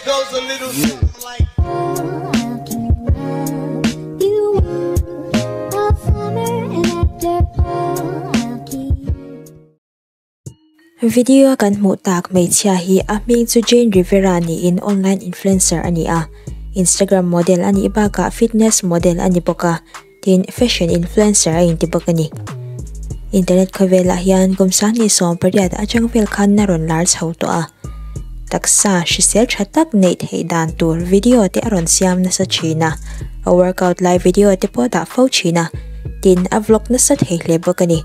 goes a little something like. Video a kan hmuh tak hmeichhia hi a hming chu Jane Rivera niin online influencer a ni a, Instagram model a nih bakah fitness model a ni bawk a, tin fashion influencer a inti bawk a ni. Internet khawvelah hian kum 2018 atang vel khan a rawn lar chho tawh a, taksa hrisel tha tak neih theih dan tur video te a rawn siam nasa thin a, a workout lai video te pawh a dah fo thin a, tin a vlog nasa thei hle bawk a ni.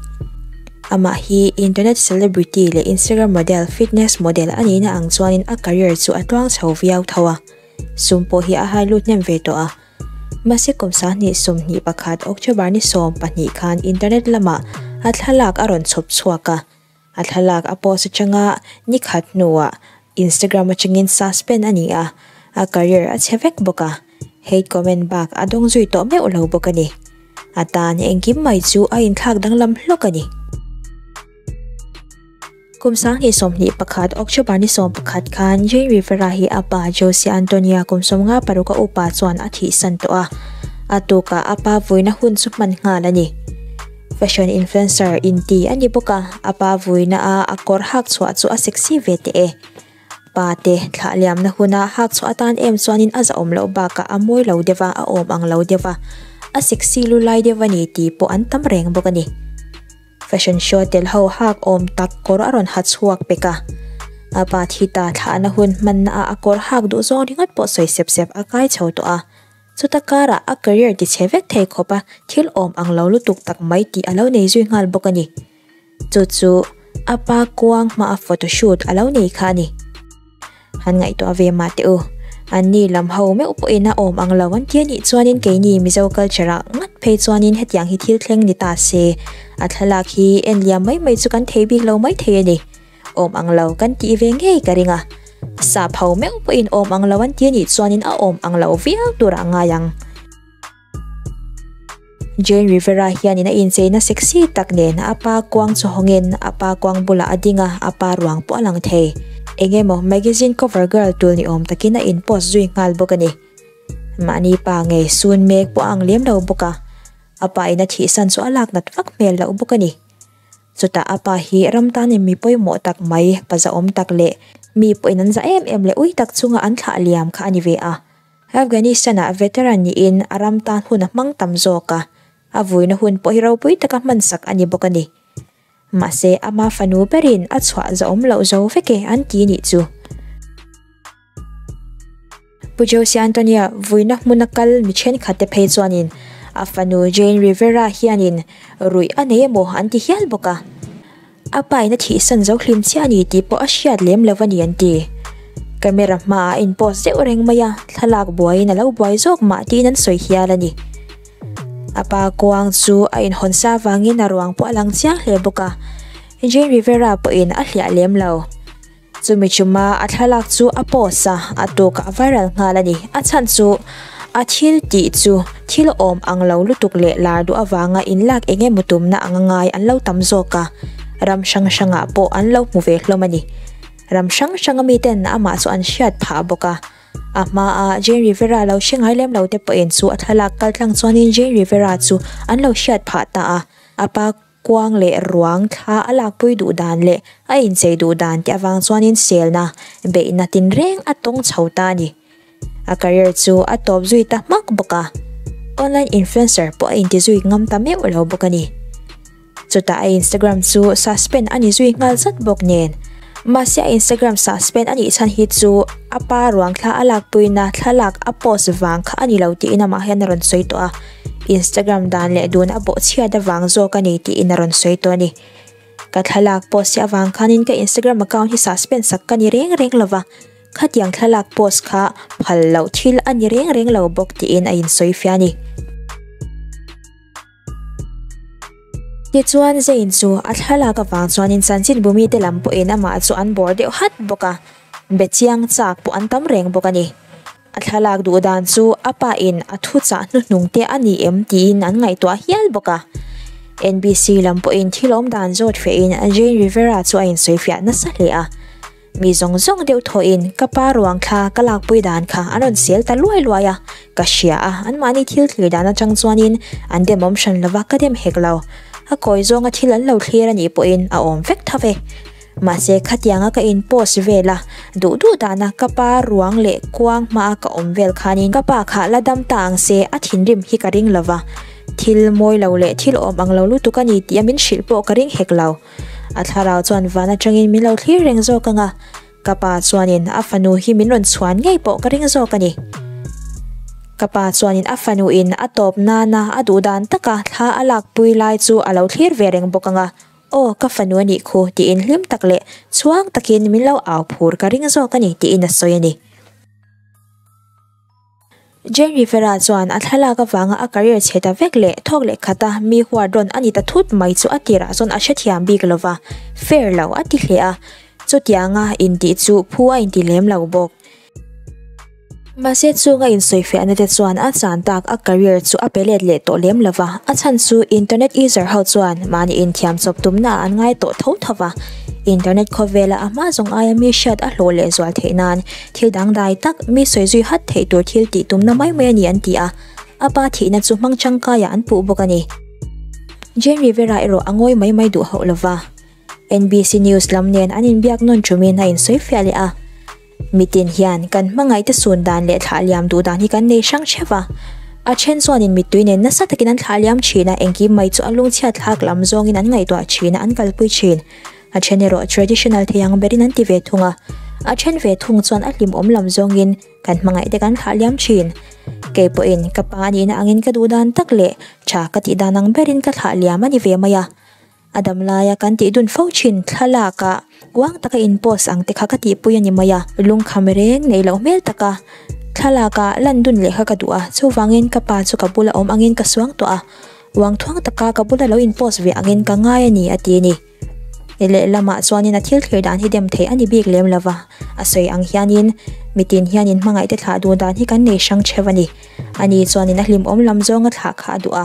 Amah hi internet celebrity leh Instagram model, fitness model a nihna ang chuanin a career chu a tluang chho viau tho a, sum pawh hi a hai lut hnem ve tawh a. Mahse kum 2021 October ni 12 khan internet lamah a thlalak a rawn chhawp chhuak a, a thlalak a post atanga ni khat hnuah Instagram atangin suspend a ni a, a career a chhe vek bawk a, hate comment bak a dawng zui tawh meuh lo bawk a ni. A tan engkim mai chu a inthlak danglam hlawk a ni. Kum 2021 October ni 11 khan Jane Rivera hi a pa Jose Antonia kum 56 a upa chuan a thihsan tawh a, a tukah a pa vuina hun chu hman nghal a ni. Fashion influencer inti a ni bawk a, a pa vuina a a kawr hak chhuah chu a sexy ve teh e. Pa te thlah liamna huna hak chhuah atan em chuanin a zahawm loh bakah a mawi lo deuh a, a awm ang lo deuh a, a sexy lu lai deuh a ni tih pawh an tam reng bawk a ni. Fashion show tel ho hak awm tak kawr a rawn ha chhuak pek a, a pa thi ta thlahna hun hmanna ah a kawr hak duh zawng ringawt pawh sawi sep sep a kai chho tawh a, chuta karah a career ti chhe vek thei khawp a thil awm ang lo lutuk tak mai tih a lo nei zui nghal bawk a ni. Chu chu a pa kuang hmaa photoshoot a lo nei kha a ni. Han ngaihtuah ve mah teh u. Anni lam ho meuh pawhin a awm ang lo an ti a nih chuanin keini Mizo culture ah ngat phei chuanin hetiang hi thil thleng ni ta se, a thlalak hi en liam mai mai chu kan thei bik lo mai thei a ni. Awm ang lo kan tih ve ngei ka ring a. Sap ho meuh pawhin awm ang lo an ti a nih chuanin a awm ang lo viau turah a ngai ang. Jane Rivera hianin a incheina sexy tak nen a pa kuang chu hawngin a pa kuang bulah a ding a, a pa ruang pawh a lang thei. Eng emaw magazine cover girl tul ni awm takin a in post zui nghal bawk a ni. Mahni pa ngei sun mek pawh a ang lem lo bawk a, a pa in a thihsan chu a lak nat vak hmel loh bawk a ni. Chutah a pa hi ram tanin mi pawimawh tak mai, pa zahawm tak leh mi pawhin an zah em em leh ui tak chunga an thlah liam kha a ni ve a. Afghanistan-ah veteran niin a ram tan hun a hmang tam zawk a, a vuina hun pawh hi ropui taka hmansak a ni bawk a ni. Mahse, ama fanu berin a chhuah zahawm loh zo vek e an ti nih chu. Pu Jose Antonio vuina hmuna kal mi thenkhatte phei chuanin a fanu Jane Rivera hianin ruih a nei emaw an ti hial bawk a. A pain a thihsan zo hlim chiah a ni tih pawh a hriat lem lo a ni an ti. Camera hmaah a inpost deuh reng mai a, thlalak buaiin a lo buai zawk mah tiin an sawi hial a ni. A pa kuang chu a inhawn sa vangin a ruang pawh a lang chiang hle bawk a, Jane Rivera pawhin a hliah lem lo. Chumi chuma a thlalak chu a post a, a tukah a viral nghal a ni. A chhan chu a thil tih chu thil awm ang lo lutuk leh lar duh avanga inlak eng emaw tumna anga ngai an lo tam zawk a, ram hrang hrangah pawh an lo hmu ve hlawm a ni. Ram hrang hranga miten amah chu an hriat phah bawk a. A hmaa Jane Rivera lo hre ngai lem lo te pawhin chu a thlalak kaltlang chuanin Jane Rivera chu an lo hriat phah ta a, a pa Kuang leh ruang thla a lakpui duh dan leh a inchei duh dan te avang chuanin selna, beihna tinreng a tawng chho ta a ni. A career chu a tawp zui ta hmak bawk a, online influencer pawh a inti zui ngam ta meuh lo bawk a ni. Chutah a Instagram chu suspend a ni zui nghal zat bawk nen. Mahse a Instagram suspend a nih chhan hi chu a pa ruang thla a lakpuina thlalak a post vang kha a ni lo tiin amah hian a rawn sawi tawh a. Instagram dan leh dun a bawhchhiat avang zawk a ni tiin a rawn sawi tawh a ni. Ka thlalak post hi avang khanin ka Instagram account hi suspend sak ka ni reng reng lova, khatiang thlalak post kha phal loh thil a ni reng reng lo bawk tiin a insawi fiah a ni. Tichuan Zayn chu a thlalak avang chuanin chanchinbu mite lam pawhin amah chu an bawr deuh hat bawk a, be chiang chak pawh an tam reng bawk a ni. A thlalak duh dan chu a pa in a thuchah hnuhnung te a ni em tiin an ngaihtuah hial bawk a. NBC lam pawhin thil awm dan zawt fehin Jane Rivera chu a insawifiah nasa hle a. Mi zawng zawng deuh thawhin ka pa ruang thla ka lakpui dan kha an rawn sel ta luai luai a, ka hria a, anmahni thil thlir dan atang chuanin an demawm hran lova ka dem hek lo. A kawi zawnga thil an lo thlir a nih pawhin a awm vek tho ve. Mahse khatianga ka in post vel a, duh duh dana ka pa ruang leh kuang hmaa ka awm vel khanin ka pa kha la dam ta ang se a thinrim hi ka ring lova, thil mawi lo leh thil awm ang lo lutuk a ni tih a min hrilh pawh ka ring hek lo. A thlarau chuan van atangin min lo thlir reng zawk ang a, ka pa chuanin a fanu hi min rawn chhuan ngei pawh ka ring zawk a ni. Ka pa chuanin a fanu in a tawp nana a duh dan taka thla a lakpui lai chu a lo thlir ve reng bawk ang a, Aw, ka fanu a nih khu tiin hlim tak leh chhuang takin min lo au phur ka ring zawk a ni tiin a sawi a ni. Jane Rivera chuan a thlalak avanga a career chhe ta vek leh thawk leh khata mi huat rawn a ni ta thut mai chu a tirah chuan a hrethiam bik lo va, fair lo a ti hle a, chutianga intih chu phu a inti lem lo bawk. Mahse chunga insawifiahna te chuan a chan tak a career chu a pe let leh tawh lem lo va, a chhan chu internet user ho chuan mahni inthiam chawp tumna ah an ngai tawh tho tho va, internet khawvela a hma zawng aia mi hriat a hlawh leh zual theih nan Thil dangdai tak, mi sawi zui hat theih tur thil tih tumna mai mai a ni an ti a, a pa thihna chu hmang tangkaiah an puh bawk a ni. Jane Rivera erawh a ngawi mai mai duh hauh lova, NBC News lam nen an inbiak nawn thumin a insawi fiah leh a. Mitin hian kan hmangaihte sun dan leh thlah liam duh dan hi kan nei hrang theuh a, a then chuanin mittui nen nasa takin an thlah liam thin a, engkim mai chu a lungchhiat thlak lam zawngin an ngaihtuah thin a, an kalpui thin. A then erawh traditional thei ang berin an ti ve thung a, a then ve thung chuan a hlimawm lam zawngin kan hmangaih te kan thlah liam thin. Kei pawhin ka pa nihna angin ka duh dan tak leh tha ka tih dan ang berin ka thlah liam a ni ve mai a. A dam laia kan tih dun fo thin thlalak ah uang taka in post ang te kha ka tihpui a ni mai a, lungkham reng neih loh hmel taka thlalak ah lan dun leh kha ka duh a, chuvangin ka pa chu ka bula awm angin ka suang tawh a, uang thuang taka ka bula lo in post ve angin ka ngai a ni a ti a ni. Lehlamah chuanin a thil thlir dan hi dem theih a ni bik lem lova, a sawi ang hianin mitin hianin hmangaihte thlah duh dan hi kan nei hrang theuh a ni. Ani chuanin a hlimawm lam zawnga thlah kha a duh a,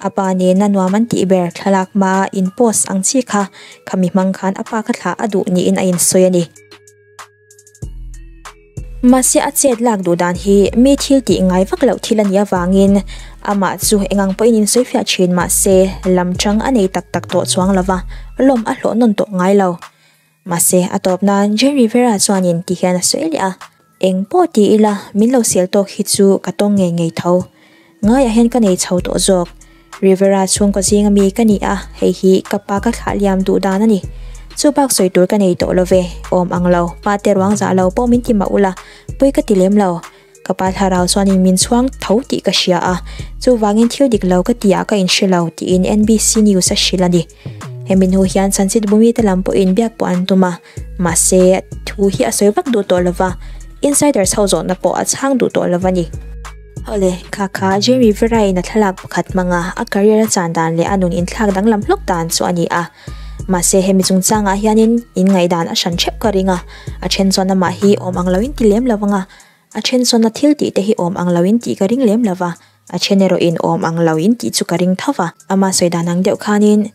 a pa nena nuam an tih ber thlalak hmaa in post ang chi kha khami hmang khan a pa kha thlah a duh niin a insawi a ni. Mahse a chet lak duh dan hi mi thil tih ngai vak loh thil a nih avangin amah chu engang pawhin insawifiah thin mahse lam chang a nei tak tak tawh chuang lova, lawm a hlawh nawn tawh ngai lo. Mahse a tawp nan Jane Rivera chuanin ti hian a sawi leh a, Eng pawh ti ila min lo sel tawk hi chu ka tawng ngei ngei tho. Ngaiah hian ka nei chho tawh zawk. Rivera chhungkaw zinga mi ka ni a, hei hi ka pa ka thlah liam duh dan a ni. Chu bak sawi tur ka nei tawh lo ve, awm ang lo, pa te ruang zah lo pawh min ti mah ula, pui ka ti lem lo. Ka pa thlarau chuanin min chhuang tho tih ka hria a, chuvangin thil dik lo ka tihah ka inhre lo, tiin NBC News a hrilh a ni. Hemi hnu hian Sanchit Bhumi te lam pawhin biak pawh an tum a, mahse thu hi a sawi vak duh tawh lo va, insiders ho zawhna pawh a chhang duh tawh lo a ni. Awle, kha kha Jane Rivera-in a thlalak pakhat hmanga a career a chan dan leh a nun inthlak danglam hlawk dan chu a ni a. Mahse, hemi chungchangah hianin inngaihdan a hran theuh ka ring a, a then chuan amah hi awm ang loin ti lem lo anga, a then chuan a thil tih te hi awm ang loin tih ka ring lem lo va, a then erawhin awm ang loin tih chu ka ring tho va. Ama sawi dan ang deuh khanin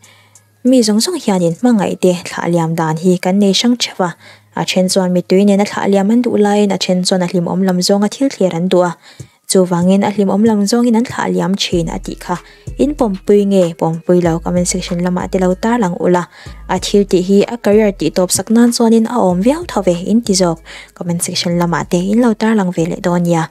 Mi zawng zawng hianin hmangaihte thlah liam dan hi kan nei hrang theuh a, a then chuan mittui nena thlah liam an duh laiin a then chuan a hlimawm lam zawnga thil thlir an duh a, chuvangin a hlimawm lam zawngin an thlah liam thin a tih kha in pawmpui nge pawmpui lo comment section lamah te lo tarlang ula, a thil tih hi a career tih tawp sak nan chuanin a awm viau tho ve in ti zawk comment section lamah te in lo tarlang ve leh dawn nia.